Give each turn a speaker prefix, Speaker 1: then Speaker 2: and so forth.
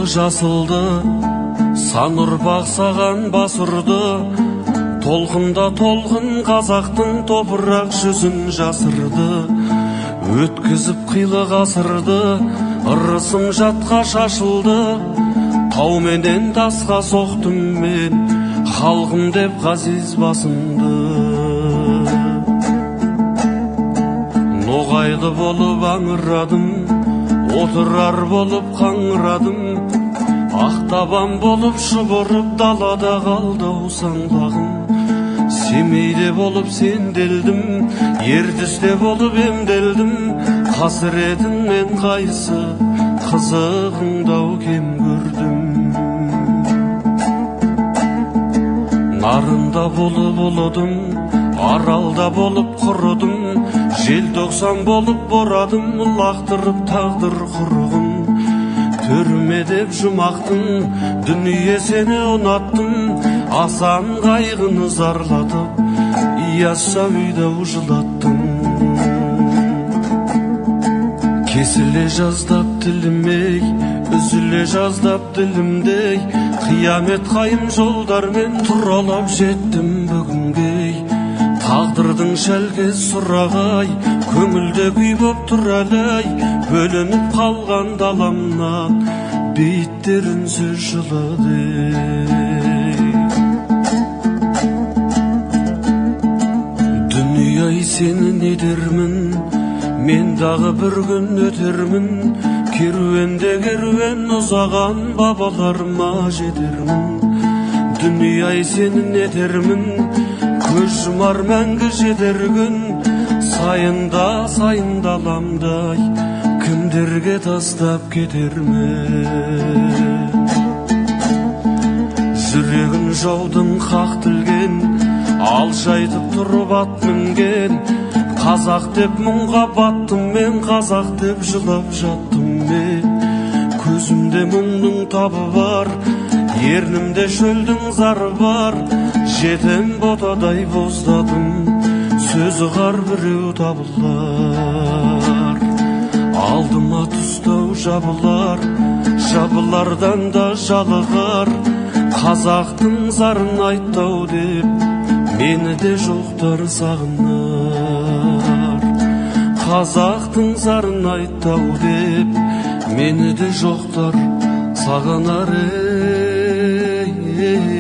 Speaker 1: жасылды, сан ұрпақ саған бас ұрды. Толқында толқын қазақтың топырақ жүзін жасырды. Өткізіп қилы ғасырды, ырысым жатқа шашылды. Тау менен тасқа соқтым мен, халқым деп ғазиз басымды. Ноғайлы болып аңырадым, отырар болып қаңырадым. Ақтабан болып шұбырып далада қалды саңлағым. Семейде болып сенделдім, Ертісте болып емделдім. Қасіретіңмен қайсы қызығыңдау кем көрдім. Нарында болып ұлыдым, Аралда болып құрыдым. Желтоқсан болып борадым, лақтырып тағдыр құрығын. Төріме деп жұмақтың, дүние сені ұнаттым. Асан қайғыны зарлатып, Яссауиді жылаттым. Кесіле жаздап тілімей, үзіле жаздап ділімдей. Қиямет қайым жолдармен тұралап жеттім бүгінге. Тағдырдың шәлкес сұрағай, көңілде күй боп тұр әлі. Бөлініп қалған даламнан бейіттер үнсіз жылады. Дүние-ай сені не дермін, мен дағы бір күн өтермін. Керуенде керуен ұзаған бабаларыма жетермін. Дүние-ай сені не дермін, көз жұмар мәңгі жетер күн. Сайында сайын даламдай кімдерге тастап кетермін. Жүрегін жаудың қақ тілген, алшайтып тұрып ат мінген. Қазақ деп мұңға баттым мен, қазақ деп жылап жаттым мен. Көзімде мұңның табы бар, ернімде шөлдің зары бар. Жетім ботадай боздадым, сөзі қар біреу табылар. Алдыма тұстау жабылар, жабылардан да жалығар. Қазақтың зарын айттау деп, мені де жоқтар сағынар. Қазақтың зарын айттау деп, мені де жоқтар сағынар. Ей.